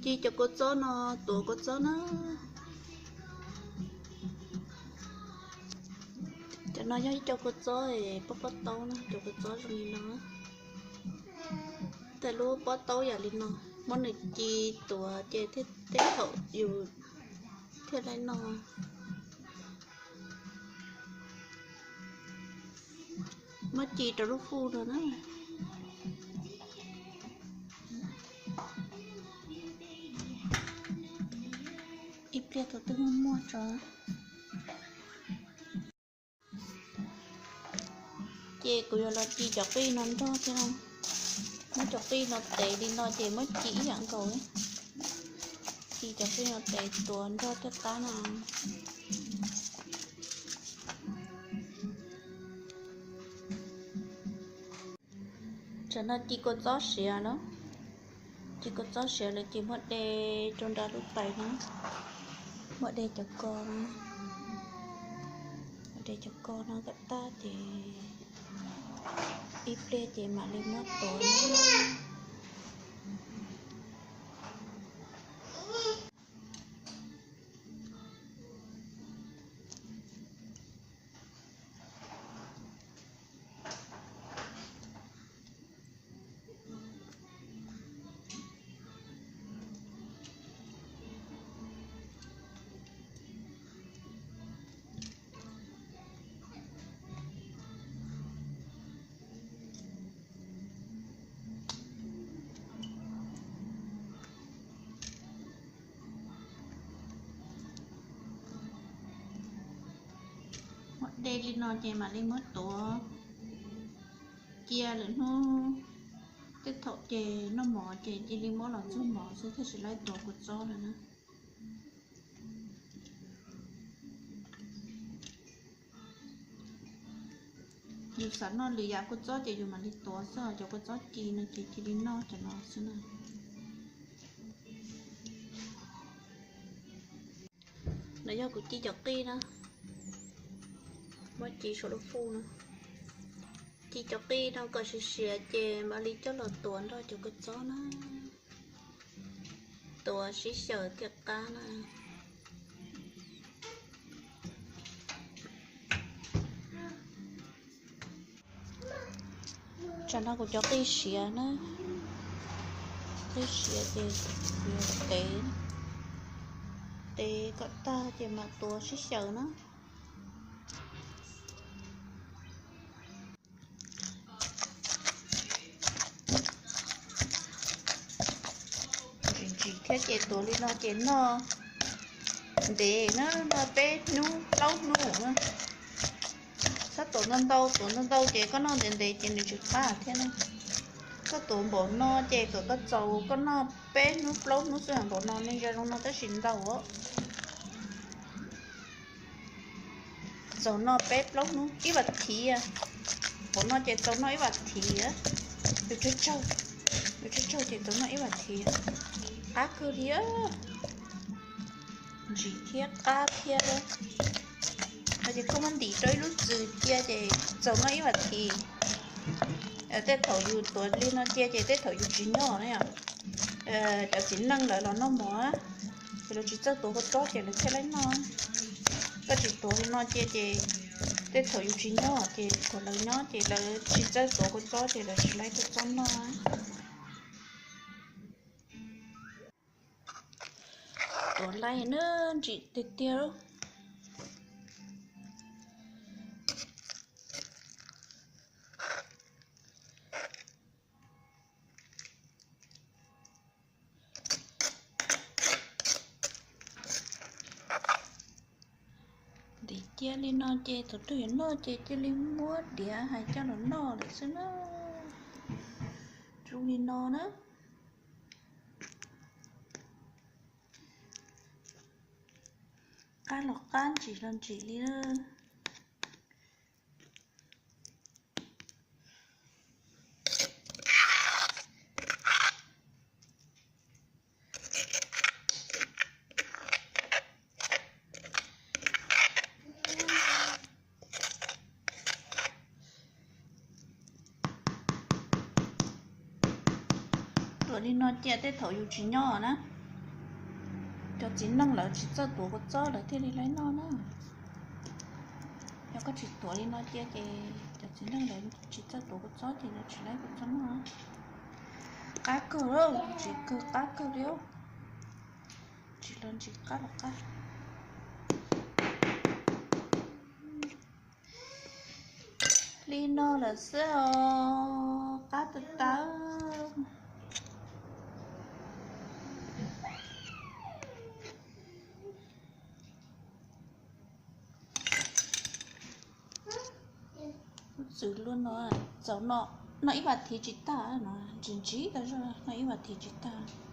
Ci cov kua txob no, tuav kua txob na. Cov no yog ib co kua txob pob pob taub na, cov kua txob zoo li no. Tej lub pob taub yam li no, muab nws ci tuav ces thiaj tej thaum yus thiaj li no. Muab ci rau lub fuj no na. Ib pliag thaum twg muaj muaj tso. Ces kuv yuav los ci cov qij no nrog thiab no. Muab cov qij no tev li no ces muab ci ib yam nkaus. Ci cov qij no tev tuav nrog thiaj qab no. Tsam no ci kua txob siav na. Ci kua txob siav lawm ces muab de rau nram lub tais no. Muab de cov ko no, muab de cov ko no kom tag ces ib pliag ces mam li muab tuav. Muab de li no ces mam li muab tuav cia lwm hnub, tej thaum ces noj mov ces cia li muab los ntxuag mov xwb thiaj tsis laib tuav kua txob lawm na. Yus xav noj lwm yam kua txob ces yus mam li tuav xwb, cov kua txob ci no ces cia li noj cov no xwb na. No yog kuv ci cov qij na, muab ci saum lub fuj no. Ci cov qij no kom siav siav ces mam li coj los tuav nrog cov kua txob na. Tuav sib xyaw thiaj qab na. Tsam no kuv cov qij siav na, qij siav ces kuv yuav tev, tev kom tag ces mam tuav sib xyaw na. Ntsim ntsim thiab ces tuav li no ces noj ntev na, noj peb hnub plaub hnub na. Txhob tuav ntau ntau, tuav ntau ntau ces koj noj ntev ntev ces nws tsis qab thiab na. Koj tuav npaum no ces kom koj txaus koj noj peb hnub plaub hnub xwb, npaum no me ntsis zoo no tab sis ntau. Txaus noj peb plaub hnub ib vas thiv, npaum no ces txaus noj ib vas thiv. Yus tsawg tsawg, yus tsawg tsawg ces txaus noj ib vas thiv. Qab kawg li, ntsim thiab qab thiab. No ces koj muab ntim rau ib lub txwm cia ces txaus noj ib vas thiv. Tej thaum yus tuav li no cia ces tej thaum yus tsis nyob na yom. Cov txiv neej lawv los noj mov, ces lawv tsis txawj tuav kua txob ces lawv thiaj laib noj. Koj tsis tuav li no cia ces tej thaum yus tsis nyob ces thaum lawv nyob ces lawv tsis txawj tuav kua txob ces lawv tsis laib kua txob noj. Tuav laib na, ntsim tiag tiag. Ntim cia li no ces thaum twg yuav noj ces cia li muab diav hais coj los noj lawm xwb na. Zoo li no na. Qab los qab, ntsim los ntsim li. Tuav li no cia tej thaum yus tsis nyob na, cov txiv neej lawv tsis txawj tuav kua txob lawv thiaj li laib noj na. Yog koj tsis tuav li no cia ces cov txiv neej lawv tsis txawj tuav kua txob ces lawv tsis laib kua txob noj. Qab kawg, tsis kawg, qab kawg li, tsis los ntsis qab los qab. Li no lawm xwb os, qab tawv tawv. Txwv luaj no, txaus no, noj ib vas thiv tsis tag no, ntsis ntsis tau zog, noj ib vas thiv tsis tag.